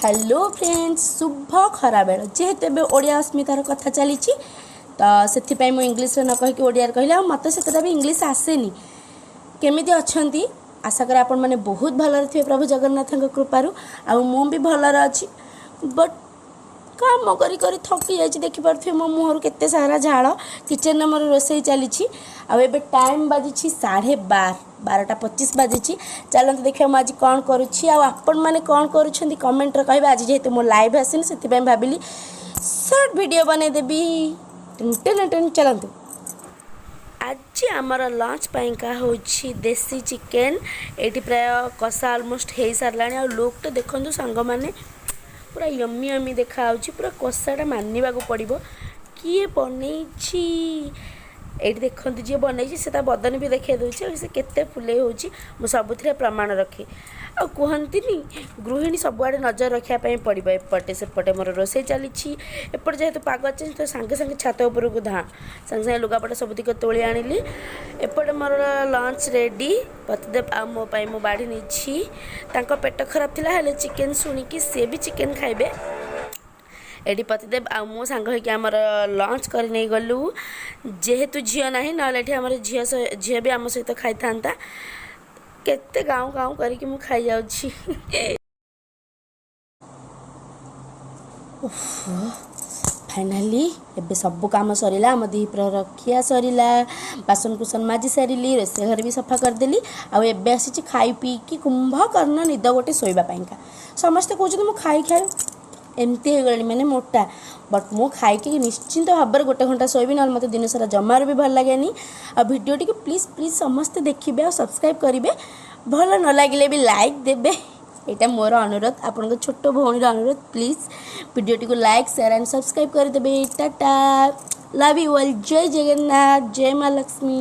Hello friends, ଶୁଭ ଖରାବେଳ। ଯେହେତୁ ଏବେ ଓଡ଼ିଆ ଅସ୍ମିତାର କଥା ଚାଲିଛି, ତ ସେଥିପାଇଁ ମୁଁ ଇଂଲିଶରେ ନ କହିକି ଓଡ଼ିଆରେ କହିଲି। ଆଉ ମୋତେ ସେତେଟା ବି ଇଂଲିଶ ଆସେନି। କେମିତି ଅଛନ୍ତି? ଆଶା କରେ ଆପଣମାନେ ବହୁତ ଭଲରେ ଥିବେ ପ୍ରଭୁ ଜଗନ୍ନାଥଙ୍କ କୃପାରୁ। ଆଉ ମୁଁ ବି ଭଲରେ ଅଛି, ବଟ୍ କାମ କରି କରି ଥକି ଯାଇଛି। ଦେଖିପାରୁଥିବେ ମୋ ମୁହଁରୁ କେତେ ସାରା ଝାଳ। କିଚେନ୍ରେ ମୋର ରୋଷେଇ ଚାଲିଛି। ଆଉ ଏବେ ଟାଇମ୍ ବାଜିଛି 12:30, 12:25 ବାଜିଛି। ଚାଲନ୍ତୁ ଦେଖିବା ମୁଁ ଆଜି କ'ଣ କରୁଛି ଆଉ ଆପଣମାନେ କ'ଣ କରୁଛନ୍ତି, କମେଣ୍ଟରେ କହିବେ। ଆଜି ଯେହେତୁ ମୁଁ ଲାଇଭ୍ ଆସିନି, ସେଥିପାଇଁ ଭାବିଲି ସର୍ଟ ଭିଡ଼ିଓ ବନେଇଦେବି। Ten ten. ଚାଲନ୍ତୁ, ଆଜି ଆମର ଲଞ୍ଚ ପାଇଁକା ହେଉଛି ଦେଶୀ ଚିକେନ୍। ଏଇଠି ପ୍ରାୟ କଷା ଅଲମୋଷ୍ଟ ହେଇସାରିଲାଣି। ଆଉ ଲୁକ୍ଟା ଦେଖନ୍ତୁ ସାଙ୍ଗମାନେ, ପୁରା ୟମି ୟମି ଦେଖାହେଉଛି। ପୁରା କଷାଟା ମାନିବାକୁ ପଡ଼ିବ କିଏ ବନେଇଛି। ଏଇଠି ଦେଖନ୍ତୁ, ଯିଏ ବନେଇଛି ସେ ତା ବଦନ ବି ଦେଖାଇ ଦେଉଛି ଆଉ ସେ କେତେ ଫୁଲେଇ ହେଉଛି। ମୁଁ ସବୁଥିରେ ପ୍ରମାଣ ରଖେ। ଆଉ କୁହନ୍ତିନି, ଗୃହିଣୀ ସବୁଆଡ଼େ ନଜର ରଖିବା ପାଇଁ ପଡ଼ିବ। ଏପଟେ ସେପଟେ ମୋର ରୋଷେଇ ଚାଲିଛି। ଏପଟେ ଯେହେତୁ ପାଗ ଚେଞ୍ଜ, ତ ସାଙ୍ଗେ ସାଙ୍ଗେ ଛାତ ଉପରକୁ ଧାଁ, ସାଙ୍ଗେ ସାଙ୍ଗେ ଲୁଗାପଟା ସବୁତିକ ତୋଳି ଆଣିଲି। ଏପଟେ ମୋର ଲଞ୍ଚ ରେଡ଼ି। ପତିଦେବ ଆଉ ମୋ ପାଇଁ ମୁଁ ବାଢ଼ି ନେଇଛି। ତାଙ୍କ ପେଟ ଖରାପ ଥିଲା, ହେଲେ ଚିକେନ୍ ଶୁଣିକି ସିଏ ବି ଚିକେନ୍ ଖାଇବେ। ଏଠି ପତିଦେବ ଆଉ ମୁଁ ସାଙ୍ଗ ହେଇକି ଆମର ଲଞ୍ଚ କରି ନେଇଗଲୁ। ଯେହେତୁ ଝିଅ ନାହିଁ, ନହେଲେ ଏଠି ଆମର ଝିଅ ବି ଆମ ସହିତ ଖାଇଥାନ୍ତା। କେତେ ଗାଉଁ ଗାଉଁ କରିକି ମୁଁ ଖାଇଯାଉଛି। ଫାଇନାଲି ଏବେ ସବୁ କାମ ସରିଲା। ଆମ ଦ୍ୱିପ୍ରହର ଖିଆ ସରିଲା, ବାସନକୁସନ ମାଜି ସାରିଲି, ରୋଷେଇ ଘରେ ବି ସଫା କରିଦେଲି। ଆଉ ଏବେ ଆସିଛି ଖାଇ ପିଇକି କୁମ୍ଭକର୍ଣ୍ଣ ନିଦ ଗୋଟେ ଶୋଇବା ପାଇଁକା। ସମସ୍ତେ କହୁଛନ୍ତି ମୁଁ ଖାଇ ଖାଇ ଏମିତି ହେଇଗଲାଣି, ମାନେ ମୋଟା, ବଟ୍ ମୁଁ ଖାଇକି ନିଶ୍ଚିନ୍ତ ଭାବରେ ଗୋଟେ ଘଣ୍ଟା ଶୋଇବି, ନହେଲେ ମୋତେ ଦିନ ସାରା ଜମାରୁ ବି ଭଲ ଲାଗେନି। ଆଉ ଭିଡ଼ିଓଟିକୁ ପ୍ଲିଜ୍ ପ୍ଲିଜ୍ ସମସ୍ତେ ଦେଖିବେ ଆଉ ସବସ୍କ୍ରାଇବ୍ କରିବେ। ଭଲ ନ ଲାଗିଲେ ବି ଲାଇକ୍ ଦେବେ। ଏଇଟା ମୋର ଅନୁରୋଧ, ଆପଣଙ୍କ ଛୋଟ ଭଉଣୀର ଅନୁରୋଧ। ପ୍ଲିଜ୍ ଭିଡ଼ିଓଟିକୁ ଲାଇକ୍, ସେୟାର ଆଣ୍ଡ ସବସ୍କ୍ରାଇବ୍ କରିଦେବେ। Tata, love you all. Jay Jagannath, Jay ମା ଲକ୍ଷ୍ମୀ।